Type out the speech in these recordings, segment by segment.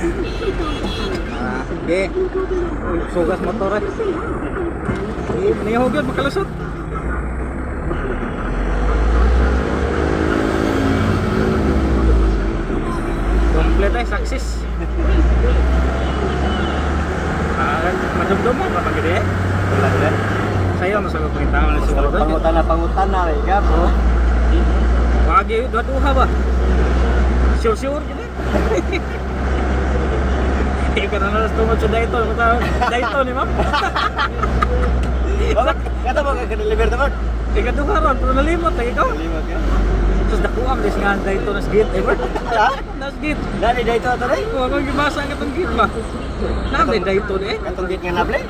Ah, okay. Sugas motor eh. Nihog yun, makalusot. Complete ay, success. Ah, madumdum mo kapag gede. Wala sila. Sayo mo sa pangitao na Basta siguro. pangutana, pangutana rin ka po. Wagi, duha-duha ba? Sure-sure gede. Ikaw na nalas tungod sa dayto. Dayto ni ma'am. Bakit? Kata mo ka deliver naman? Ikaduha ron, pero nalimot lagi ikaw. Limot ka. Sus dakuang dis nga dayto nas gate eh. Ha? Nas gate. Dali dito ato rin. Kung akong gibasa ang katong gate ba? Namin dayto ni eh. Katong gate nga nable.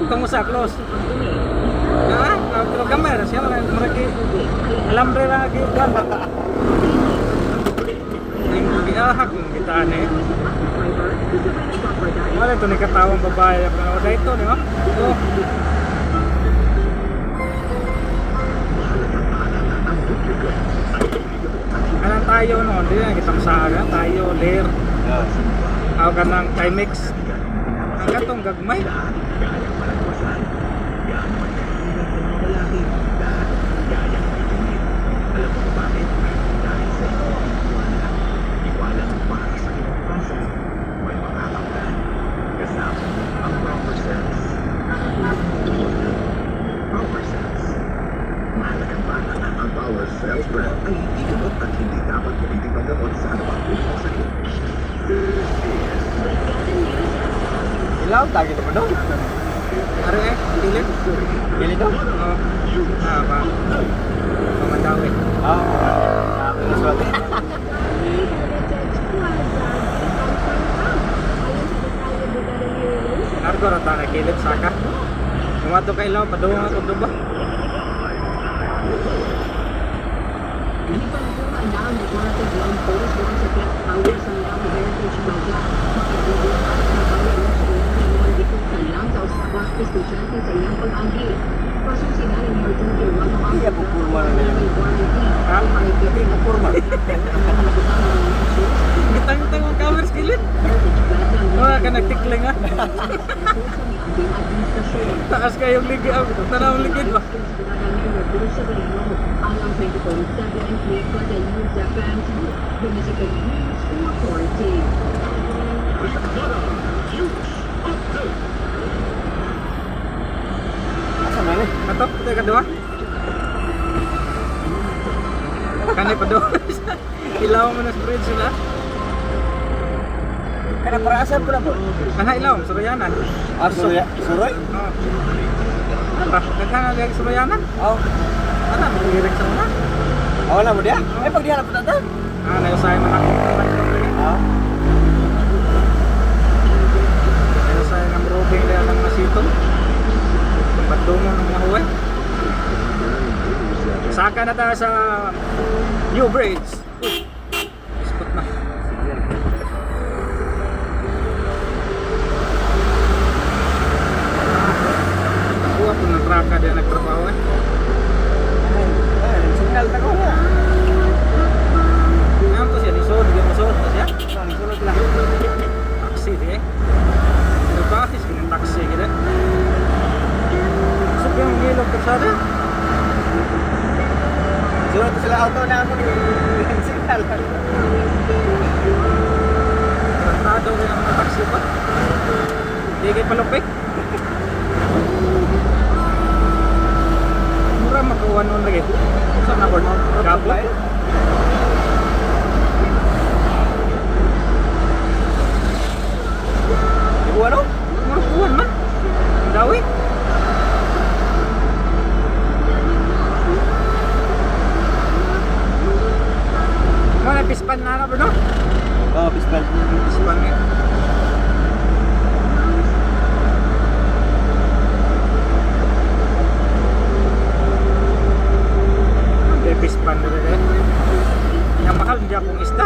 Kung sa close. Ah, ah, pero gamay ra siya mura kay alambre ra gyud kan. Ning giahak ng gitaan eh. Wala to ni katawang babae pero dayto ni ma'am. Oh. Anong tayo no, di na kitang saga, tayo, ler, aw ka ng Timex. Ang katong gagmay. Ang Power Cells brand ay hindi gamot at hindi dapat gamitin panggamot sa anumang uri ng sakit. This is Ilaw tagi naman do. Are eh, pilit. Gili do. Oh. Ah, ba. Pamadawi. Ah. Ah, swerte. Argo ra ta na kilid saka. Umato kay ilaw padung ako duba. Iya, pupurma na yun. Ha? Hindi ko forma. Gitang-tang ang camera sa kilid. Wala ka nagtikling ah. Taas kayong ligi ah. Tanaw ang ligid ba? Asa man eh? Ato, ito yung kadua. Kani pa doon. Ilaw mo na sa bridge sila. Kana para asa po na po? Kana ilaw, surayanan. Ah, suroy. Suroy? Oo. Ah, nagkana lagi surayanan. Oh. Ana, magirik sa una. Oh, na mo dia? Eh pag diha na po ta. Ah, nayosay man ako. Ah. Nayosay ng roving dahil ng masitong. Pagdungo ng mga huway. Saka na tayo sa New Bridge. Uy, iskot na. Nakuha po ng traka dahil nagtrabaho eh. Eh, signal ta ko niya. Ngayon to siya, nisod, yung musod to siya. Ah, sulod lang. Taxi di eh. Pero bakit siya taxi gila? So yung gilog kasada. Sulod to sila auto na ako signal. Tarantado kayo ng mga taxi pa. Hindi kayo palupik. Mura makuha nun lagi. Saan na board? Gabo? Ibu ano? Mura kuwan man. Ang Dawi. Mga pispan na na bro, no? Oh, pistol. Pispan nga. Hindi, pispan na rin eh. Yang mahal hindi akong isda.